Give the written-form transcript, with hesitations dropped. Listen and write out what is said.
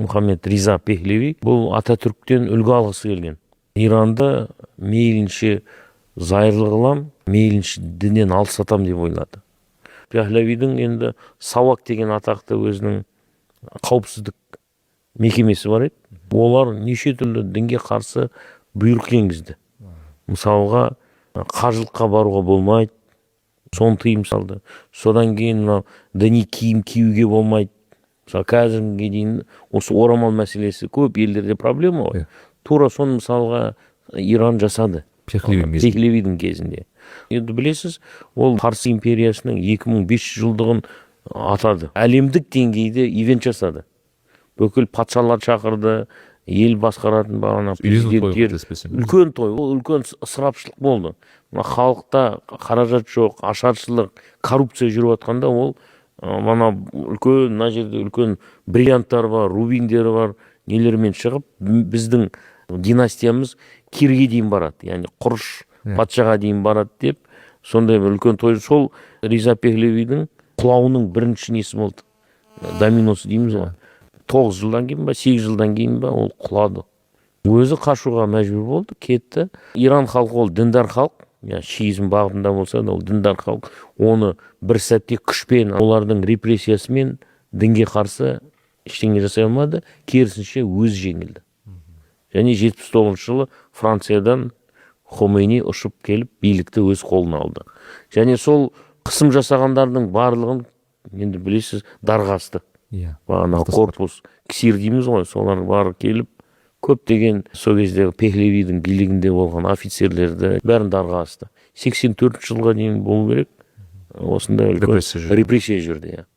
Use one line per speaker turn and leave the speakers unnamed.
Мұхаммед Риза Пехлеви бұл Ататүріктен үлгі алғысы келген. Иранды мейлінше зайырлы қылам, мейлінше діннен алыстатам деп ойлады. Пехлевидің енді Савак деген атақты өзінің қауіпсіздік мекемесі бар еді. Олар неше түрлі дінге қарсы бұйрық енгізді. Мысалға, қажылыққа баруға болмайды, соны тыйым салды. Содан кейін мынау діни киім киюге болмайды. Мысалы, қазірге дейін осы орамал мәселесі көп елдерде проблема ғой. Тура соны, мысалға, Иран жасады.
Пехлевидің кезінде.
Пехлевидің кезінде. Енді білесіз, ол Парсы империясының 2500 жылдығын атады. Әлемдік деңгейде ивент жасады. Бүкіл патшалар шақырды, ел басқаратын бағана
Үйлесім той,
президенттер.
Қателеспесем.
Үлкен той, ол үлкен ысырапшылық болды. Мына халықта қаражат жоқ, ашаршылық, коррупция жүріп жатқанда, ол мана үлкен, мына жерде үлкен бриллианттар бар, рубиндері бар, нелермен шығып, біздің династиямыз Кирге дейін барады, яғни құрыш патшаға дейін барады деп, сондай бір үлкен той. Сол Риза Пехлевидің құлауының бірінші несі болды, доминосы дейміз ғой. 9 жылдан кейін ба, 8 жылдан кейін ба, ол құлады. Өзі қашуға мәжбүр болды, кетті. Иран халқы ол діндар халық, иә, шиизм бағытында болса да, ол діндар халық. Оны бір сәтте күшпен, олардың репрессиясымен дінге қарсы ештеңе жасай алмады, керісінше өзі жеңілді. Және 79-жылы Франциядан Хомейни ұшып келіп, билікті өз қолына алды және сол қысым жасағандардың барлығын, енді білесіз, дарға асты. Бағанағы корпус КСИР дейміз ғой, солар бары келіп, көптеген сол кездегі Пехлевидің билігінде болған офицерлерді бәрін дарға асты. 84-жылға дейін болу керек, осындай үлкен
Репрессия жүрді.
Репрессия жүрді, иә.